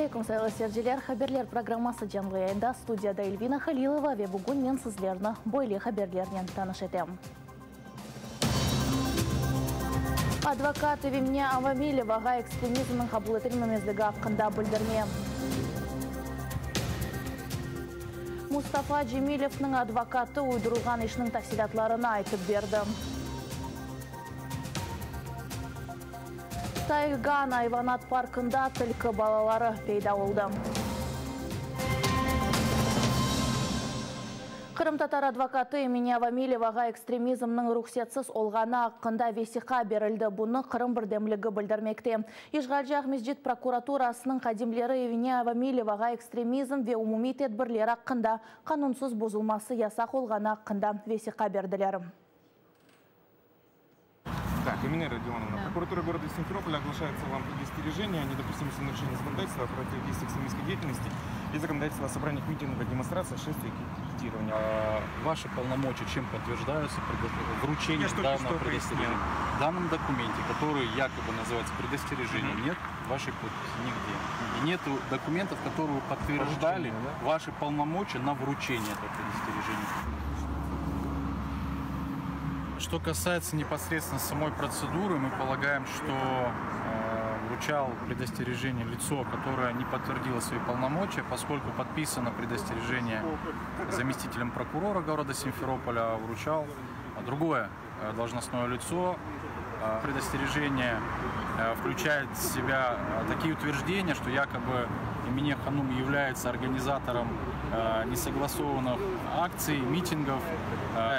Aleyküm, sayğılı seyirciler! Haberler programması canlı yayında, studiyada Elvina Halilova ve bugün men sizlerni böyle haberlernen tanış etem. Advokat Evimne Avamilevağa ekstremizmniñ qabul etilmemezligi aqqında bildirme. Mustafa Cemilevniñ advokatı uydurılğan işniñ tafsilâtlarını aytıp berdi. Taygan ayvanat parkında tilki balaları peyda oldı. Qırımtatar advokatı Emine Avamilevağa ekstremizmniñ ruhsetsiz olğanı aqqında vesiqa berildi. Bunı Qırım birdemligi bildirmekte. İşğalci Aqmescit prokuraturasınıñ hadimleri Emine Avamilevağa ekstremizm ve umumiy tedbirler aqqında qanunsız bozulması yasaq olğanı aqqında vesiqa berdiler. Так, Эмине Родионовна, да. прокуратура города Симферополя оглашается вам предостережение о недопустимости нарушения законодательства о противодействии экстремистской деятельности и законодательства о собраниях, митингах, демонстрациях, шествиях и пикетировании. А, ваши полномочия чем подтверждаются? Вручение данного предостережения. В данном документе, который якобы называется предостережение, mm-hmm. нет вашей подписи нигде. И нет документов, которые подтверждали да? ваши полномочия на вручение этого предостережения. Что касается непосредственно самой процедуры, мы полагаем, что э, вручал предостережение лицо, которое не подтвердило свои полномочия, поскольку подписано предостережение заместителем прокурора города Симферополя, а вручал другое э, должностное лицо. Э, предостережение включает в себя такие утверждения, что якобы Эмине Ханум является организатором несогласованных акций, митингов.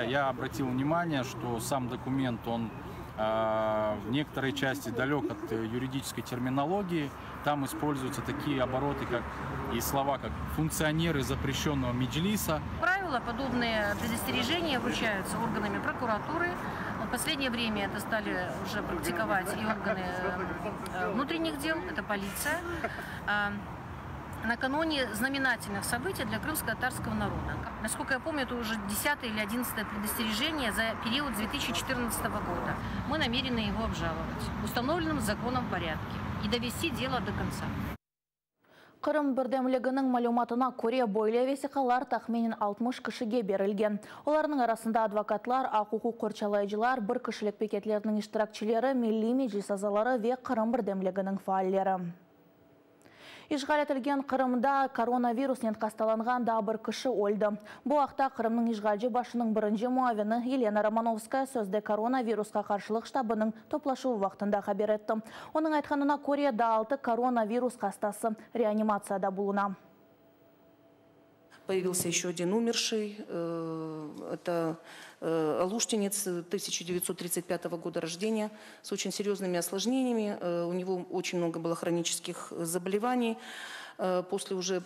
Я обратил внимание, что сам документ, он в некоторой части далек от юридической терминологии. Там используются такие обороты, как и слова, как функционеры запрещенного Меджлиса. Правила, подобные предостережения вручаются органами прокуратуры. В последнее время это стали уже практиковать и органы внутренних дел, это полиция. Накануне знаменательных событий для крымско-татарского народа. Насколько я помню, это уже 10 или 11 предостережение за период 2014 года. Мы намерены его обжаловать в установленном законом порядке и довести дело до конца. Qırım birdemliginiñ malümatına köre, böyle vesiqalar tahminen 60 kişige berilgen. Olarnıñ arasında advokatlar, aq-uquq qorçalayıcılar, bir kişilik piketlerniñ iştirakçileri, Milliy Meclis azaları ve Qırım birdemliginiñ faalleri. İşğal etilgen Qırımda koronavirusnen hastalanğan daa bir kişi öldi. Bu aqta Qırımnıñ işğalci başınıñ birinci muavini Yelena Romanovskaya sözde koronavirusqa qarşılıq ştabınıñ toplaşuvı vaqtında haber etti. Onıñ aytqanına köre, daa altı koronavirus hastası reanimatsiyada buluna. Появился еще один умерший. Это алуштинец 1935 года рождения с очень серьезными осложнениями. У него очень много было хронических заболеваний. После уже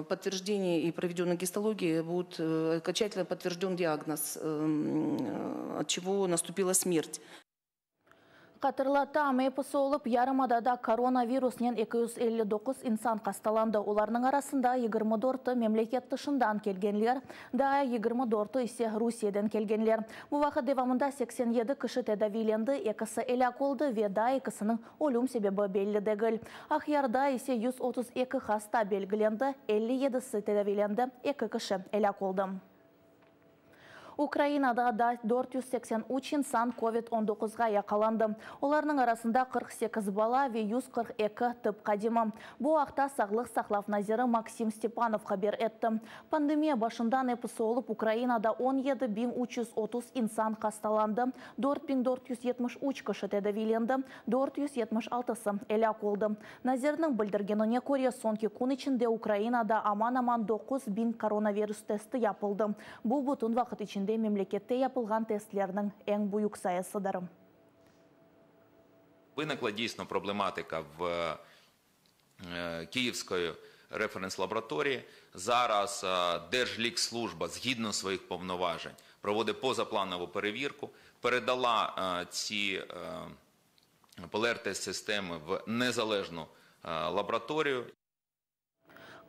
подтверждения и проведенной гистологии будет окончательно подтвержден диагноз, от чего наступила смерть. Hatırlatam, episi olıp yarımadada koronavirusnen 259 insan hastalandı. Olarnıñ arasında 24-i memleket tışından kelgenler, daa 24-i ise Rusiyeden kelgenler. Bu vaqıt devamında 87 kişi tedaviylendi, ekisi elâk oldı ve daa ekisiniñ ölüm sebebi belli degil. Aqyarda ise 132 hasta belgilendi, 57-si tedaviylendi, eki kişi elâk oldı. Ukrainada da 483 insan COVID-19-ğa yaqalandı. Olarnıñ arasında 48 bala ve 142 tıp hadimi. Bu aqta Sağlıq saqlav naziri Maksim Stepanov haber etti. Pandemiya başından episi olıp Ukrainada 17.330 insan hastalandı, 4473 kişi tedaviylendi, 476-sı elâk oldı. Nazirniñ bildirgenine köre, soñki kün içinde Ukrainada aman-aman 9000 koronavirus testi yapıldı. Bu bütün vaqıt içinde memlekette yapılğan testlerniñ eñ büyük sayısıdır. Виникла дійсно проблематика в Київської референс-лабораторії. Зараз Держлікслужба, згідно своїх повноважень, проводить позапланову перевірку, передала ці ПЛР-тест-системи в незалежну лабораторію.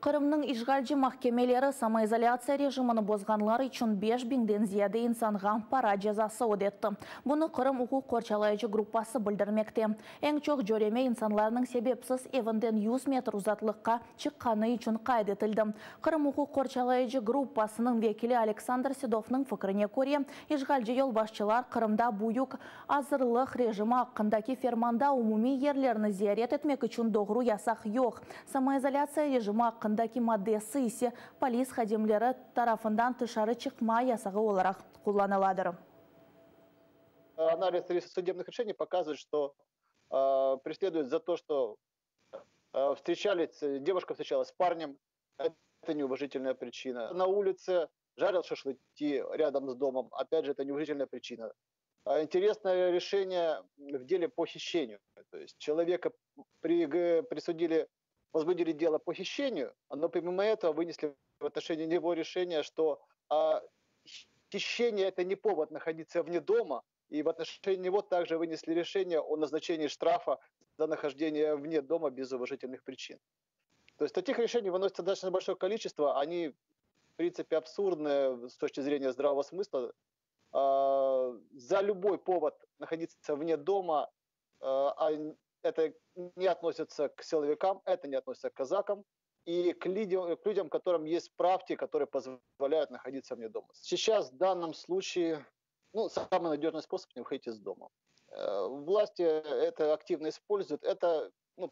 Qırımnıñ işğalci mahkemeleri samoizolâtsiya rejimini bozğanlar içün 5000-den ziyade insanğa para cezası ödetti. Bunı Qırım uquq qorçalayıcı gruppası bildirmekte. Eñ çoq cöreme insanlarnıñ sebepsiz evinden 100 metr uzatlıqqa çıqqanı içün qayd etildi. Qırım uquq qorçalayıcı gruppasınıñ vekili Aleksandr Sedovnıñ fikrine köre, işğalci yolbaşçılar Qırımda büyük azırlıq rejimi aqqındaki fermanda umumiy yerlerni ziyaret etmek içün doğru yasaq yoq, samoizolâtsiya rejimi aqqındaki maddesi ise polis hadimleri tarafından tışarı çıqma yasağı olaraq qullanıladır. Анализ судебных решений показывает, что э, преследуют за то, что э, встречались, девушка встречалась с парнем, это неуважительная причина. На улице жарил шашлыки рядом с домом, опять же, это неуважительная причина. Интересное решение в деле по хищению. То есть человека при, присудили, возбудили дело по хищению, но помимо этого вынесли в отношении него решение, что а, хищение это не повод находиться вне дома, и в отношении него также вынесли решение о назначении штрафа за нахождение вне дома без уважительных причин. То есть таких решений выносится достаточно большое количество, они в принципе абсурдные с точки зрения здравого смысла. А, за любой повод находиться вне дома, а, это не относится к силовикам, это не относится к казакам и к людям, к людям, которым есть справки, которые позволяют находиться вне дома. Сейчас в данном случае ну, самый надежный способ не выходить из дома. Э, власти это активно используют. Это, ну,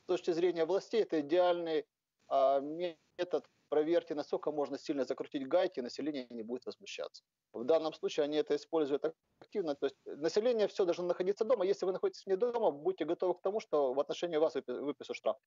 с точки зрения властей, это идеальный а, метод проверьте, насколько можно сильно закрутить гайки, население не будет возмущаться. В данном случае они это используют активно. То есть население все должно находиться дома. Если вы находитесь вне дома, будьте готовы к тому, что в отношении вас выпишут штраф.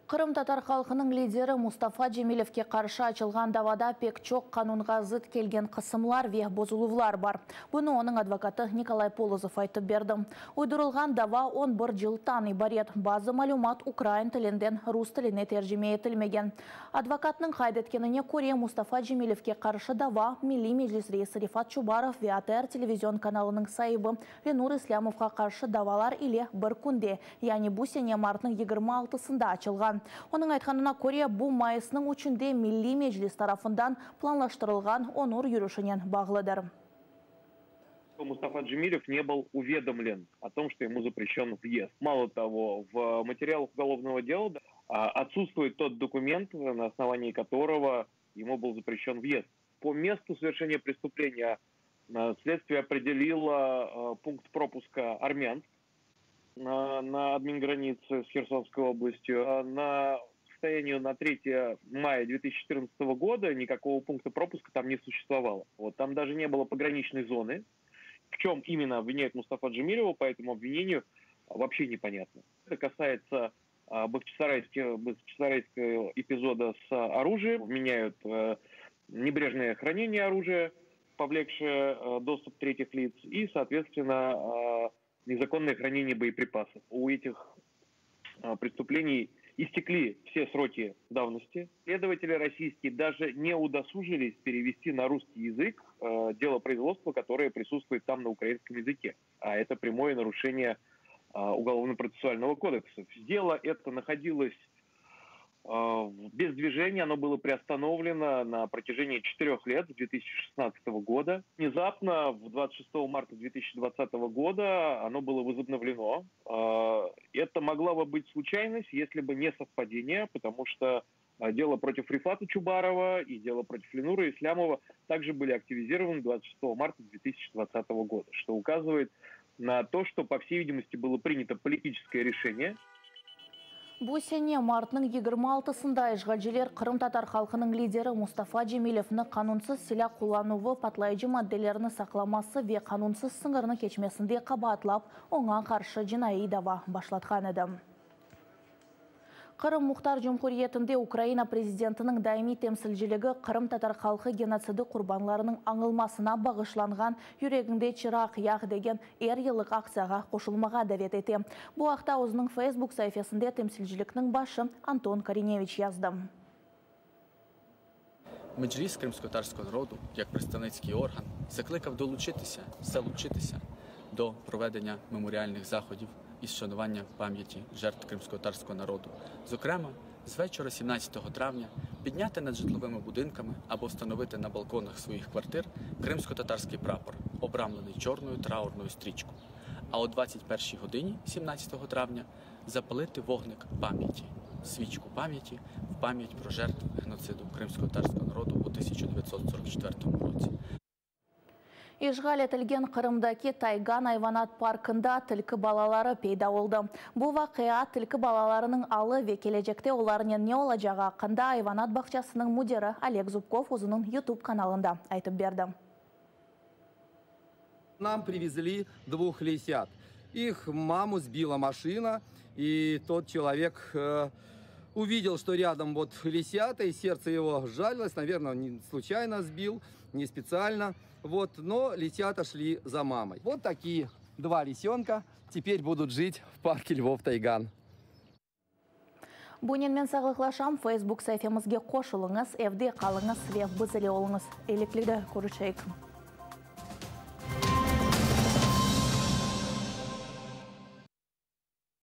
Qırımtatar halqınıñ lideri Mustafa Cemilevge qarşı açılğan davada pek çoq qanunğa zıt kelgen qısımlar ve bozuluvlar bar. Bunı onıñ advokatı Nikolay Polozov aytıp berdi. Uydurılğan dava 11 cılttan ibaret. Bazı malümat ukrain tilinden rus tiline tercime etilmegen. Advokatnıñ qayd etkenine köre Mustafa Cemilevge qarşı dava Milliy Meclis reisi Refat Çubarov ve ATR televizion kanalınıñ saibi Lenur İslâmovğa qarşı davalar ile bir künde, yani bu sene martnıñ 26-sında açılğan. Onıñ aytqanına köre, bu mayısnıñ üçünde Milliy Meclis tarafından planlaştırılğan onur yürüşinen bağlıdır. Мустафа Джемилев не был уведомлен о том, что ему запрещен въезд. Мало того, в материалах уголовного дела отсутствует тот документ, на основании которого ему был запрещен въезд. По месту совершения преступления следствие определило пункт пропуска Армянск на, на админгранице с Херсонской областью. На состоянию на 3 мая 2014 года никакого пункта пропуска там не существовало. Вот, там даже не было пограничной зоны. В чем именно обвиняют Мустафа Джемилева по этому обвинению, вообще непонятно. Это касается Бахчисарайского, Бахчисарайского эпизода с оружием. Вменяют э, небрежное хранение оружия, повлекшее э, доступ третьих лиц, и, соответственно, э, незаконное хранение боеприпасов. У этих преступлений истекли все сроки давности. Следователи российские даже не удосужились перевести на русский язык э, дело производства, которое присутствует там на украинском языке. А это прямое нарушение э, Уголовно-процессуального кодекса. Дело это находилось э, без движения, оно было приостановлено на протяжении четырех лет, с 2016 года. Внезапно, в 26 марта 2020 года, оно было возобновлено. Э, это могла бы быть случайность, если бы не совпадение, потому что э, дело против Рифата Чубарова и дело против Ленура Ислямова также были активизированы 26 марта 2020 года, что указывает на то, что, по всей видимости, было принято политическое решение – Bu sene martnıñ 26-sında işğalciler qırımtatar halqınıñ lideri Mustafa Cemilevni qanunsız silâ qullanuvı, patlayıcı maddelerni saqlaması ve qanunsız sıñırnı keçmesinde qabaatlap, oña qarşı cinaiy dava başlatqan edi. Qırım Muhtar Cumhuriyetinde Ukraina prezidentiniñ daimiy temsilciligi qırımtatar halqı genotsidi qurbanlarınıñ añılmasına bağışlanğan Yüregiñde çıraq yaq degen er yıllıq aktsiyağa qoşulmağa davet ete. Bu aqta özüniñ Facebook saifesinde temsilcilikniñ başı Anton Korineviç yazdı. Meclis кримськотатарського народу, як представницький орган, закликав долучитися, залучитися до проведення меморіальних заходів із вшанування пам'яті жертв кримськотатарського народу, зокрема, З вечора 17 травня підняти над житловими будинками або встановити на балконах своїх квартир кримсько-татарський прапор, обрамлений чорною траурною стрічкою. А о 21 годині 17 травня запалити вогник пам'яті, свічку пам'яті в пам'ять про жертв геноциду кримсько-татарського народу у 1944 році. İşğal etilgen Qırımdaki Taygan ayvanat parkında tilki balaları peyda oldı. Bu vaqia tilki balalarınıñ alı ve kelecekte olarnen ne olacağı aqqında ayvanat bağçasınıñ müdiri Oleg Zubkov özüniñ YouTube kanalında aytıp berdi. Нам привезли двух лисят. Их маму сбила машина, и тот человек увидел, что рядом вот лисята, и сердце его сжалилось. Наверное, не случайно сбил, не специально. Вот, но лисята шли за мамой. Вот такие два лисенка теперь будут жить в парке Львов Тайган. Bunen men sağlıqlaşam, Facebook saifemizge qoşulıñız, evde qalıñız ve biz ile oluñız. Eyilikle körüşeyik.